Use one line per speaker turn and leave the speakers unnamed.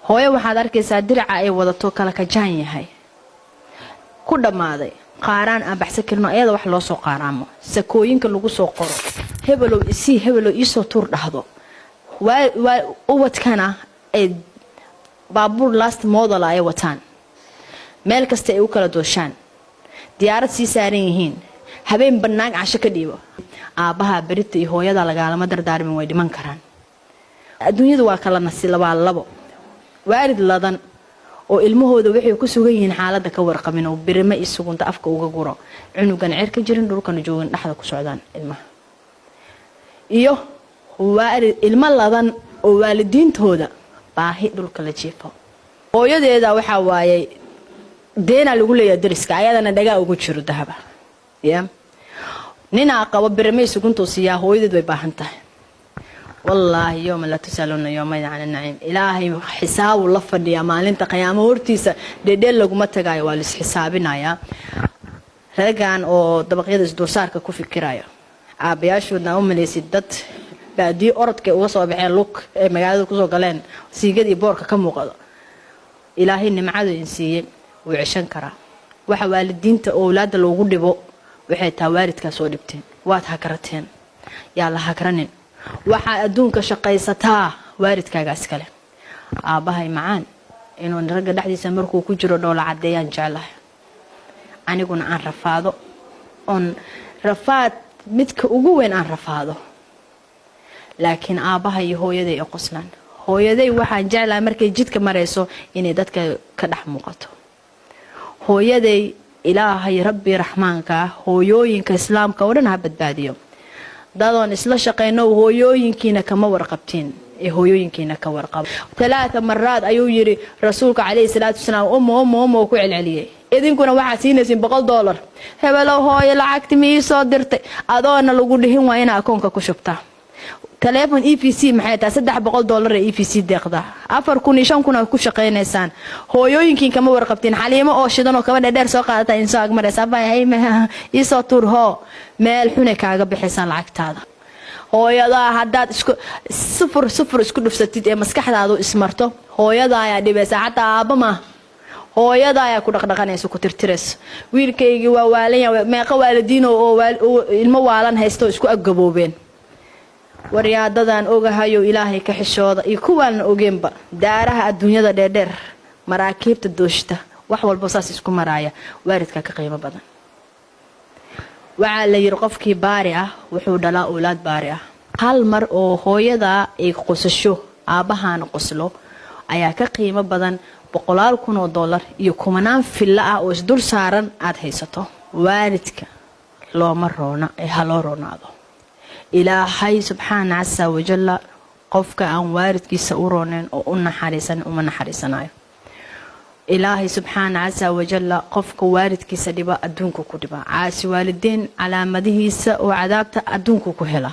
Hooyo waxaad arkaysaa diraca ay wadato kala kajaan yahay, ku dhammaaday qaaraan aan baxsan karino, ayada wax loo soo qaaraamo, sakooyinka lagu soo qoro, hebelow isii, hebelow iisoo tuur dhahdo. Ubadkana ay baabuur last model ay wataan, meel kasta ay u kala dooshaan, diyaarad sii saaran yihiin, habeen banaag casho ka dhiibo. Aabbaha berita iyo hooyada lagaalama dardaarmin, way dhiman karaan. Adduunyadu waa kala nasi, waa labo waalid ladan oo ilmahooda waxay ku sugan yihiin xaaladda ka warqabin, oo birimo iyo sugunta afka uga guro, cunugan cer ka jirin, dhulkana joogin, dhexda ku socdaan ilmaha, iyo waalid ilmo ladan oo waalidiintooda baahi dhulka la jiifo. Hooyadeeda waxaa waayey deenaa lagu leeyahay dariska, ayadana dhagaa ugu jiro dahaba ya ninaa qabo, birimay suguntuu siiyaa, hooyadeed way baahan tahay. Wallaahi يوم لا تسألون يومئذ عن النعيم. Ilaahay xisaabu la fadhiyaa maalinta qiyaamo hortiisa, dheedheel laguma tagaayo, waa lais xisaabinayaa. Raggan oo dabaqyada isdulsaarka ku fikiraya, aabayaashoodna u malaysid dad baadiyo orodkay uga soo baxeen, lug ee magaalada kusoo galeen, siigadii boorka ka muuqdo. Ilaahay nimcadu in siiyey wuu ceshan karaa. Waxa waalidiinta owlaadda loogu dhibo waxay tahay waalidkaa soo dhibteen, waad hakrateen. Yaa la hakranin. Waxaa adduunka shaqaysataa waalidkaaga iskale. Aabbahay macaan inuu ragga dhexdiisa markuu ku jiro dhoola caddeeyaan jeclahay, aniguna aan rafaado, oon rafaad midka ugu weyn aan rafaado, laakiin aabbaha iyo hooyaday ay qoslaan. Hooyaday waxaan jeclahay markay jidka marayso inay dadka ka dhex muuqato. Hooyaday, Ilaahay Rabbi Raxmaanka hooyooyinka Islaamka oo dhan ha badbaadiyo. Dadoon isla shaqeyno, hooyooyinkiina kama warqabtiin ee hooyooyinkiina ka warqaba. ثلاث مرات ayuu yiri rasuulka calayhi salaatu wasalaam, "Umo, umo, umo," ku celceliyey. Idinkuna waxaad siinaysiin $100. Hebelow, hooyo lacagti ma ii soo dirtay? Adoona lagu dhihin waa inaa akoonka ku shubtaa. Taleefon EVC maxay tahay? $300 ee EVC deeqda, 4,000 iyo 5,000 aad ku shaqaynaysaan. Hooyooyinkiin kama warqabtiin. Xaliimo oo shidan oo kaba dheerdheer soo qaadata insoo agmaraysa, iisoo tuur hoo, meel xunay kaaga bixaysaa lacagtaada. Hooyadaa haddaad isku sufur sufur isku dhufsatid ee maskaxdaadu ismarto, hooyada ayaa dhibaysa, xataa aabba maaha. Hooyada ayaa ku dhaqdhaqanaysa, ku tirtiraysa. Wiilkaygii waa waalan yahay. Meeqa waalidiin oo ilmo waalan haysta oo isku aggaboobeen? Waryaadadan ogahayo, Ilaahay ka xishooda, iyo kuwaana ogeenba daaraha adduunyada dheerdheer, maraakiibta dooshta, wax walba saas isku maraaya, waalidka ka qiimo badan. Waxaa la yidhi qofkii baari ah wuxuu dhalaa owlaad baari ah. Hal mar oo hooyada ay qosasho, aabbahaana qoslo, ayaa ka qiimo badan boqolaal kun oo dollar iyo kumanaan fillo ah oo isdul saaran aada haysato. Waalidka looma roona ee ha loo roonaado. Ilaahay subxaana casa wajalla qofka aan waalidkiisa u rooneyn oo u naxariisan uma naxariisanayo. Ilaahay subxaana casa wajalla qofka waalidkiisa dhiba adduunka ku dhiba. Caasi waalidiin calaamadihiisa oo cadaabta adduunka ku hela.